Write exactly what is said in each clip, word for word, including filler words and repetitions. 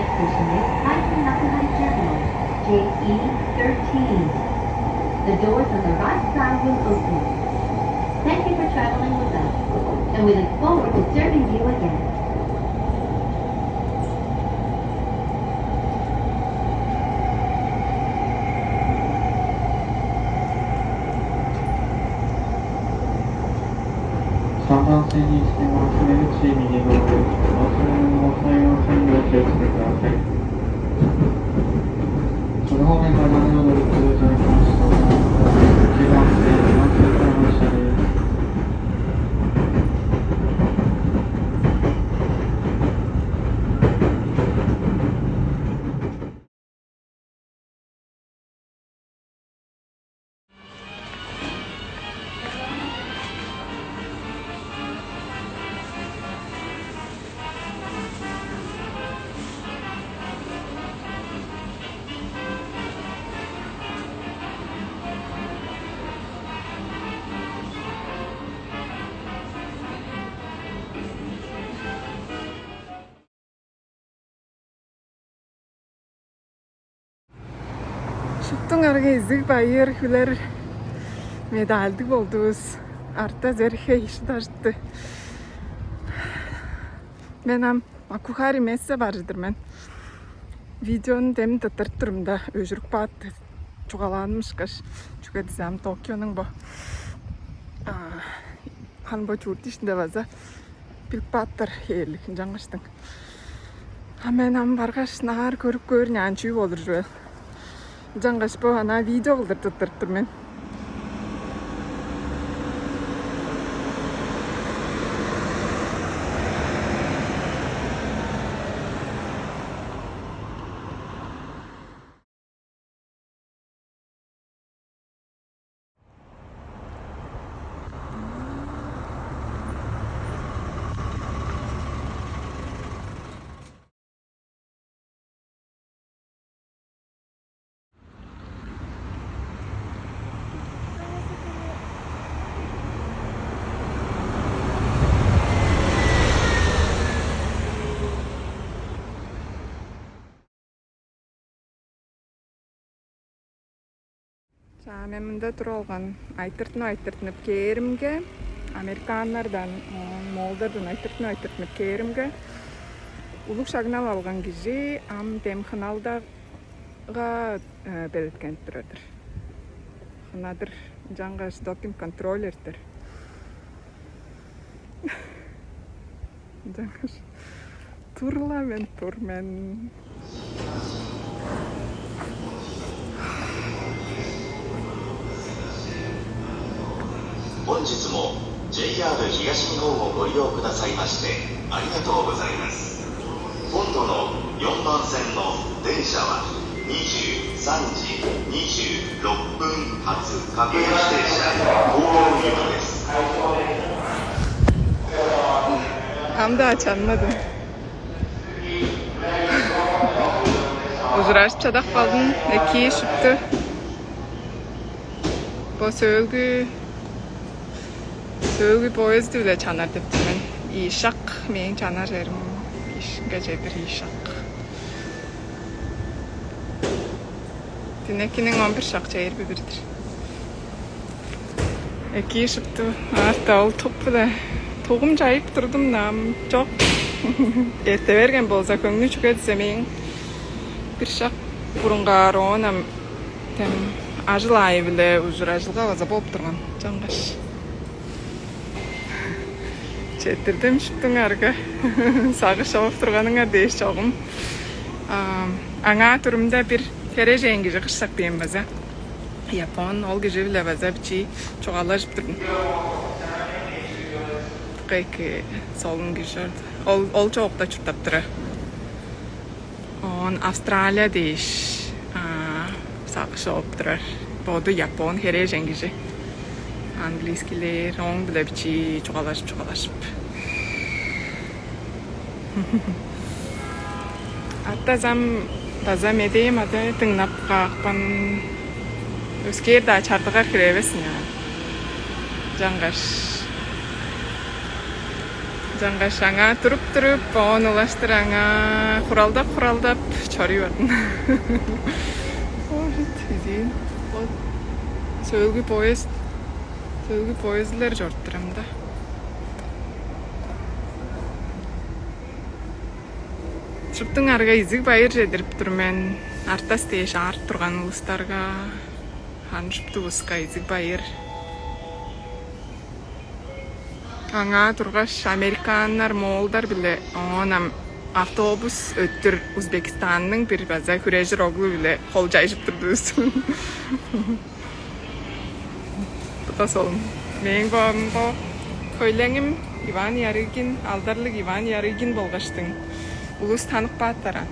Station is Kaizen Makuhari Terminal, J E thirteen. The doors on the right side will open. Thank you for traveling with us, and we look forward to serving you again. Шуптуңарга изиг байыр хүлер медальдыг болдувус. Арта зерхе иши дажытты. Мен ам Макухари Мессе бар-дыр мен. Видеону демин тыттырып турумда өжүрүп каатты. Чугаалааным ышкаш, чүге дизе ам Токионуң бо хан бо чурт ишинде база билип кааттар хээрлик ынчангаштың. А мен ам баргаш наар көрүп көөр няан чүү болур чүвел. Ынчангаш бо ана видео кылдыр тыттырып тур мен. Чаа, мен мында туруп алган айтыртынып айтыртынып кээримге, американнардан, моолдардан айтыртынып айтыртынып кээримге, улуг шагнал алган кижи ам дем хыналдага белеткенип турар-дыр. Хынадыр, ынчангаш допинг контроль эртер. Ынчангаш тур-ла мен, тур мен. 本日も ジェイアール 東日本をご利用くださいましてありがとうございます。本土のよんばん線の電車はにじゅうさんじにじゅうろく Ам-даа чанмадым. Ужуражып чадап калдым, эки шупту. Бо сөөлгү, сөөлгү поезд-биле чанар деп тур мен. Ийи шак мээң чанар черим, ийи шакка чедир ийи шак. Дүнекиниң он бир шак чээрби бир-дир. Эки шыпту, аарта ол туп-биле тугум чайып турдум, наам чок. Эрте берген болза, көңнү чүге дизе мээң бир шак бурунгаар оон ам тем ажыл аайы-биле ужуражылга база болуп турган чаңгаш. Четтирдим шуптуңарга сагыш чогуп турганыңар дээш чогум. Аңаа турумда бир херээжен кижи кышсак бээм база. Япон ол кижи-биле база бичии чугаалажып турдум. Кайки солун кижи ол ол чоокта чурттап тура. Оон Австралия дээш сагыш чогуп турар. Боду япон херээжен кижи. Английскийлер ооң-биле бичии чугаалажып чугаалажып. Артазам база медээм ада дыңнап каапкан. Өскээр-даа чардыгар хире эвес ынчаар. Чаңгаш. Ынчангаш аңаа туруп-туруп, оон улаштыр аңаа хуралдап-хуралдап чоруй бардым. Может, изиин. Ол сөөлгү поезд, сөөлгү поездлер чоруп турам да. Шуптуңарга изиг байыр чедирип тур мен. Артас дээш аарып турган улустарга, хан шуптувуска изиг байыр. Аңаа тургаш, американнар, моолдар-биле, оон ам автобус өттүр Узбекистанның бир база хүрежир оглу-биле холчайжып турдувус. Тыка солун. Мээң бо, бо хөйлеңим Иван Ярыгин, алдарлыг Иван Ярыгин болгаштың. Улус танып кааттар аан.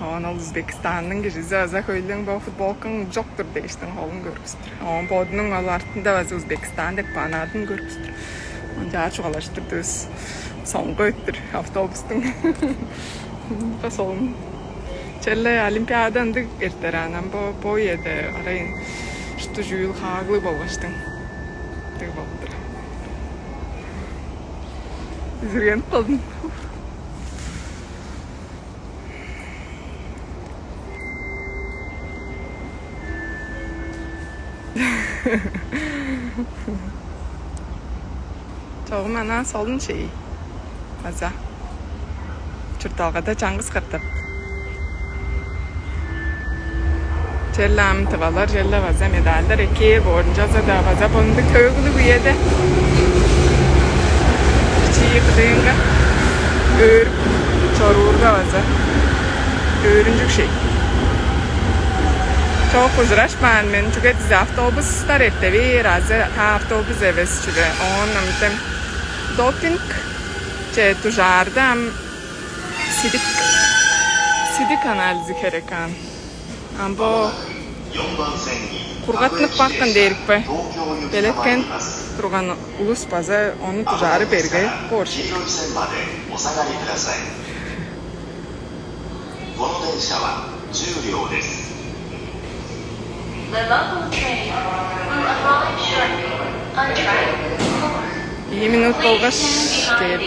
Оон ол Узбекистанның кижизи база хөйлең бо футболкаң чок-тур дээштиң холун көргүстүр. Оон бодунуң ол артында база Узбекистан деп каан адын көргүстүр. Ынчаар чугаалажып турдувус. Соңга өттүр автобустуң. Бо солун. Черле Олимпиада ындыг эртер аан, ам бо, бо үеде арай шупту чүүл хааглыг болгаштың. Ындыг болуп тур. Үзүргенип калдым. Чогум анаа солун чей. База. Чуртталгада чаңгыс катап. Черле ам тывалар, черле база медальдар эккээр боор, ынчалза-даа база бо ындыг төөгүлүг үеде бичии кыдыынга өөрүп чоруурга база өөрүнчүг шей. Чок, ужурашпаан мен, чүге дизе автобустар эрте бээр азы, та автобус эвес чүве. Оон ам дем допинг че дужаарда ам сидик, сидик анализи херек аан. Ам бо кургатнып баккан дээрикпе, белеткенип турган улус база ону дужаары берге боор шик. この電車は重量です。 The local train will arrive shortly on track four. Ийи минут болгаш кээр.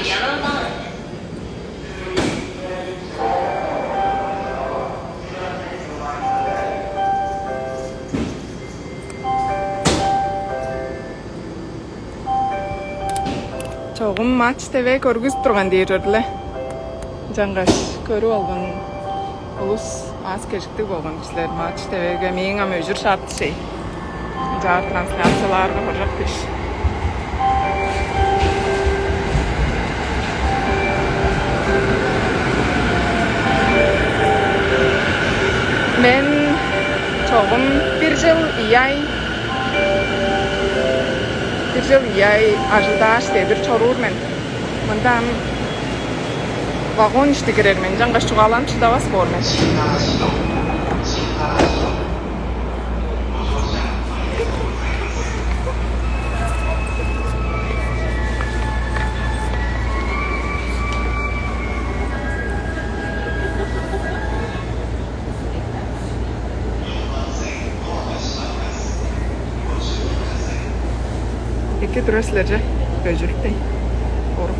Чогум Матч ТВ көргүзүп турган дээр-ле. Ынчангаш көрүп алган улус аас-кежиктиг болган силер Матч ТВ-ге. Мээң ам өжүр шаап дишей. Ынчаар трансляциялаарга хоржок дээш. Мен чогум бир чыл ийи ай, бир чыл ийи ай ажылдааш, дедир чоруур мен. Мында ам вагон ишти кирер мен, ынчангаш чугааланып шыдавас боор мен. Эки тура силер че, бөжүрүктей. Орук,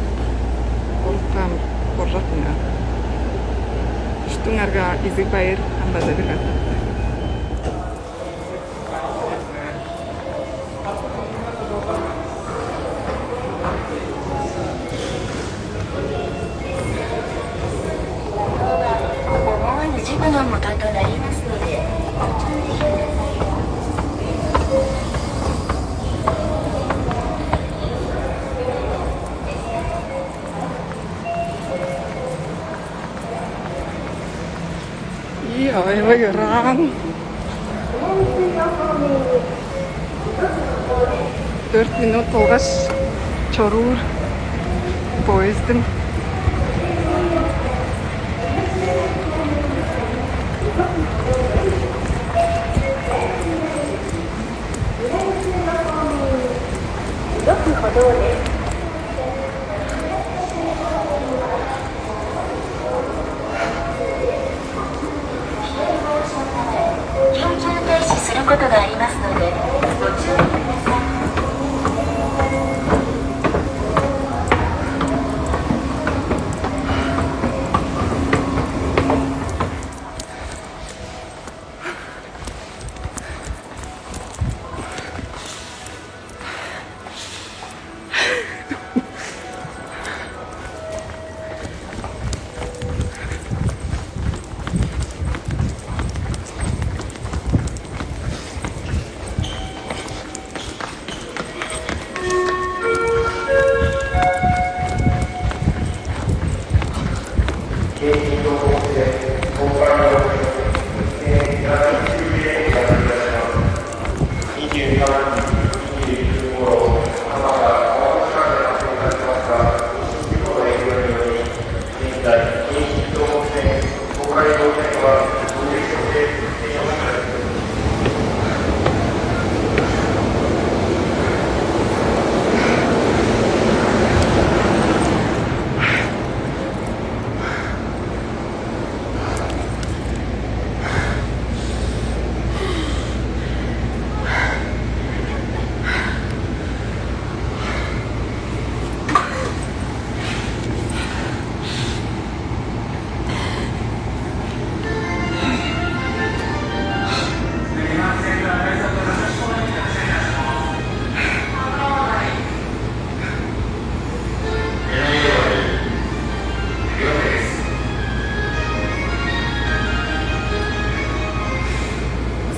оруктан коржак мына. Уштуңарга изиг байыр, ам база бир катап. Ийе, аайы ыраан. Дөрт минут болгаш чоруур поездим.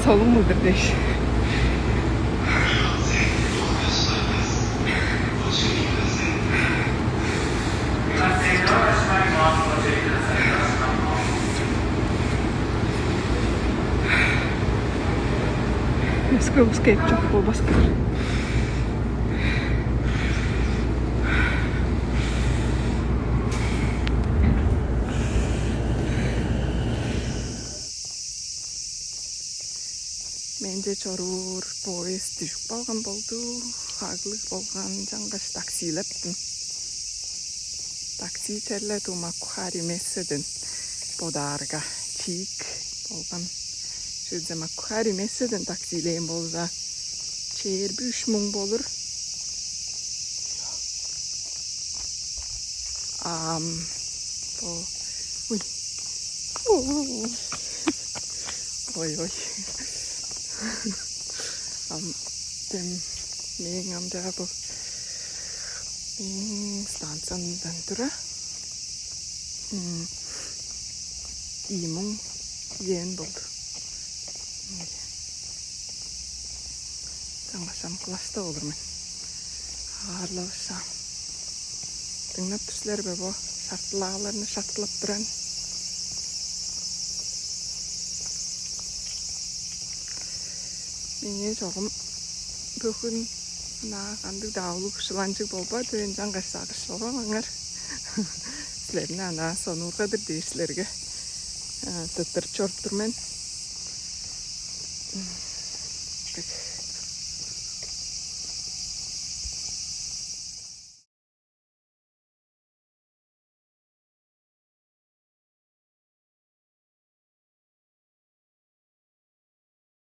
Солун мылдыр дээш. Өске улус кээп чок болбас кылдыр. Менче чоруур поезд дүжүп калган болду. Хаглыг болган чаңгаш таксилептим. Такси черле ту Макухари Месседен бодаарга чиик болган. Чүзү Макухари Месседен таксилээн болза, чээрби үш муң болур. Ам, бо, уй. Уу. Ой, ой. Ам, дем, мээң ам даа бо. Мээң станциямдан тура. М, ийи муң иен болду. Чаңгаш ам класста болур мен. Аарлавышаан. Дыңнап тур силер бе бо шартылааларны шартылап турарын? Меңээ чогум бөгүн ынаа кандыг-даа улуг шыланчыг болбады, ынчангаш сагыш чогум аңар. Силерни анаа сонуургадыр дээш силерге, а, тырттырып чоруп тур мен. М, так.